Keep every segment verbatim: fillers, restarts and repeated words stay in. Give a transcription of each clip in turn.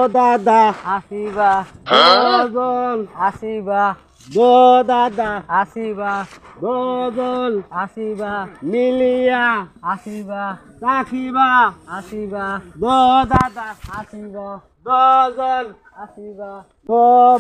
দাদা। আসিবা। দজন। আসিবা। দ দাদা। আসিবা। দজন। আসিবা। মিলিয়া। আসিবা। থাকিবা। আসিবা। দ দাদা। আসিবা। দজন। আসিবা। দ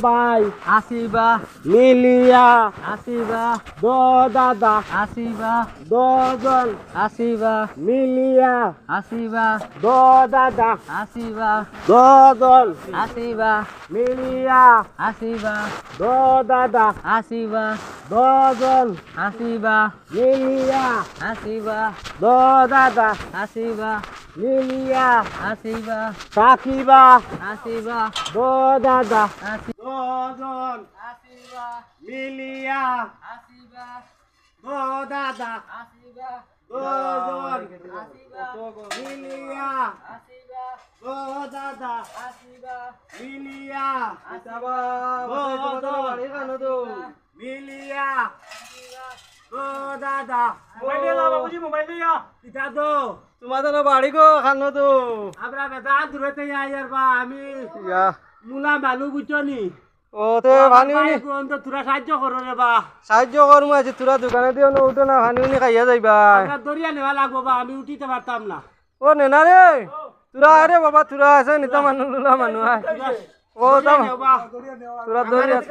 ভাই। আসিবা। মিলিয়া। আসিবা। দ দাদা। আসিবা। দজন। আসিবা। মিলিয়া। আসিবা। দ দাদা। আসিবা। দজন। আসিবা। মিলিয়া। আসিবা। দ দাদা। আসিবা। দজন। আসিবা। মিলিয়া। আসিবা। দ দাদা। আসিবা। মিলিয়া। আসিবা। থাকিবা। আসিবা। দ দাদা। আসি- দজন। আসিবা। মিলিয়া। আসিবা। দ দাদা। আসিবা। দজন। আসিবা। মিলিয়া। আসিবা। দ দাদা। আসিবা। মিলিয়া। আসিবা। দজন। মিলিয়া। ও দাদা। মোবাইল দিয়া যা বাবুজি, মোবাইল দিয়া। ইতা তো। তোমার তো বাড়ি গো, খানো তো। আমরা বেটা দূরে থেকে আইয়ার বা আমি ইয়া। মুলা মানু বুঝছো নি? ও, তে ও, আমার ভানি উনি। ভাই বোন তো তোরা সাহায্য করো রে বা। সাহায্য করমু আছে, তোরা দোকানে দিও না, উঠো না, ভানি উনি খাইয়া যাইবা। আমরা দরিয়া নেওয়া লাগবো বা, আমি উঠিতে পারতাম না। ও, নেনা রে। তোরা আরে বাবা, তোরা আছে, নিতা মানু, লুলা মানু, আয়। ও, দরিয়া তাম-, নেও বা। তোরা দরিয়া।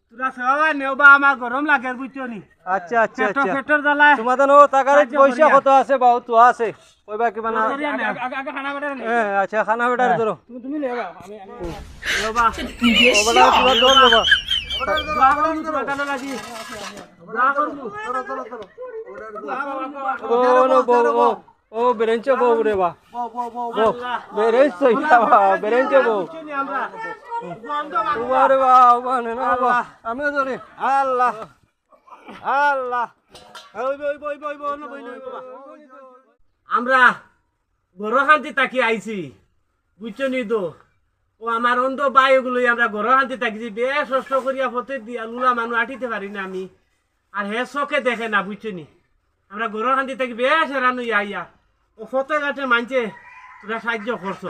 তোরা সেবা নেও বা, আমার গরম লাগে, বুঝছো নি? আচ্ছা, আচ্ছা, পেটর, আচ্ছা। পেটর জ্বালায়। তোমাদের ও টাকার সাহায্য পয়সা করিয়া। কত আছে বা, ও তো আছে। কইবা কিবা না? দরিয়া নেও। আগে, আগে, আগে খানা বেটার নেই। হ্যাঁ, আচ্ছা, খানা বেটার হ্যাঁ। ধরো। তুমি, তুমি নেও বা, আমি, আমি নেও বা। ও বেটা, তোরা ধর নেবা। দোয়া করমু তোমার কাছে লাগি। দোয়া করমু। ও, ও, ও, ও, বেরেঞ্চো বউ রে বা। বউ, বউ, বউ, বউ। আল্লাহ। বেরেঞ্চো ইয়া বা, বেরেঞ্চো বউ। বুঝছো নি আমরা? বন্ধ মানুষ। উবা রে বা, উবা নে না বা। আল্লাহ। আমিও ধরে। আল্লাহ। আল্লাহ। ওই, ওই, ওই, ওই, ওই, ওই, ওই, ওই, বাবা। আমরা গরো শান্তি তাকি আইছি। বুঝছো নি তো? ও আমার অন্ধ ভাই ওগুলোই আমরা গরো শান্তি তাকিছি। বেশ কষ্ট করিয়া পথে দিয়া লুলা মানু আটিতে পারি না আমি। আর হে চোখে দেখে না, বুঝছো নি? আমরা গরো শান্তি তাকি বেশ হেরান অইয়া আইয়া। ও পথে ঘাটে মানছে, তোরা সাহায্য করছো।